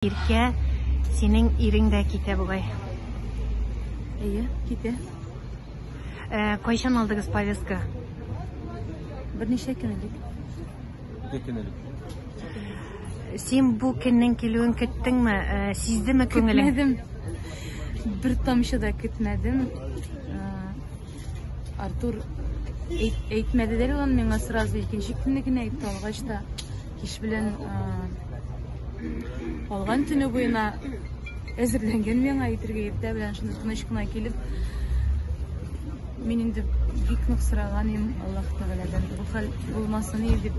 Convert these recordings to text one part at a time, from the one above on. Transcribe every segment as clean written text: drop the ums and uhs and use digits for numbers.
Иркә, синең ирең дә китә бугай. Әйе, китә. Кайчан алдыгыз повестка? Берничә көн элек. Ике көн элек. Син бу көннең килүен көттеңме? Сиздеме күңелең? Көтмәдем. Бер тамчы да көтмәдем. Артур әйтмәде дә ул миңа сразу, икенче көнне генә әйтте, алгач та кич белән калган төне буена әзерләнгән миңа әйтергә, иртә белән шунда тыныч кына килеп, мин инде бик нык сораган идем Аллаһ Тәгаләдән, бу хәл булмасын иде дип,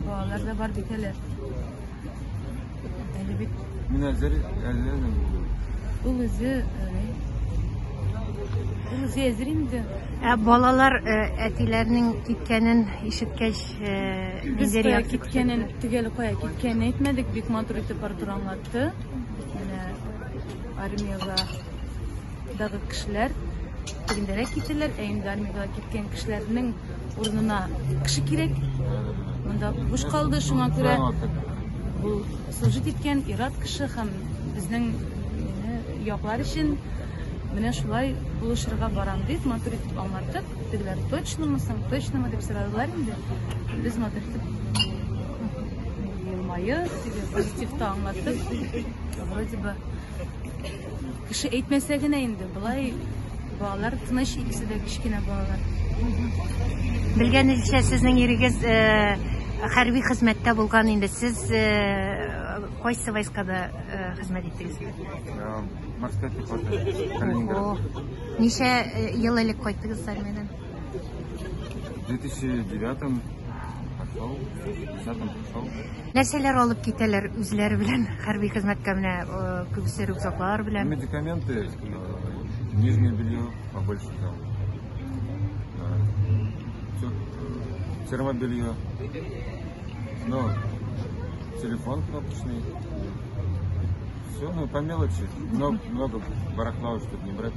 балалар да бар бит әле. Әле бит. Мин әзер, әзер. Ул үзе, ул үзе әзер инде. Ә балалар әтиләренең киткәнен ишеткәч, без кая киткәнен, төгәл кая киткәнен әйтмәдек, бик матур итеп Артур аңлатты. Менә армиягә дагы кешеләр тегендәрәк китәләр, ә инде армиягә киткән кешеләрнең урынына кеше кирәк. Монда буш калды, шуңа күрә ул служить иткән ир-ат кеше һәм безнең яклар өчен менә шулай булышырга барам дип матур итеп аңлаттык. Тегеләр точномы соң, точномы дип сорадылар инде. Без матур итеп елмаеп, теге позитивта аңлаттык. Вроде бы кеше әйтмәсә генә инде, болай балалар тыныч, икесе дә кечкенә балалар. Белгәнегезчә, сезнең ирегез хәрби хезмәттә булган инде. Сез кайсы войскада хезмәт иттегез? Морская пехота, Калининград. Ничә ел элек кайттыгыз армиядән? В 2009 пошел, в 2010 пришел. Нәрсәләр алып китәләр үзләре белән хәрби хезмәткә, менә күбесе рюкзаклар белән? Медикаменты, нижнее белье побольше взял. Термобелье, ну, телефон кнопочный. Все, ну, по мелочи. Много, много барахла, чтобы не брать.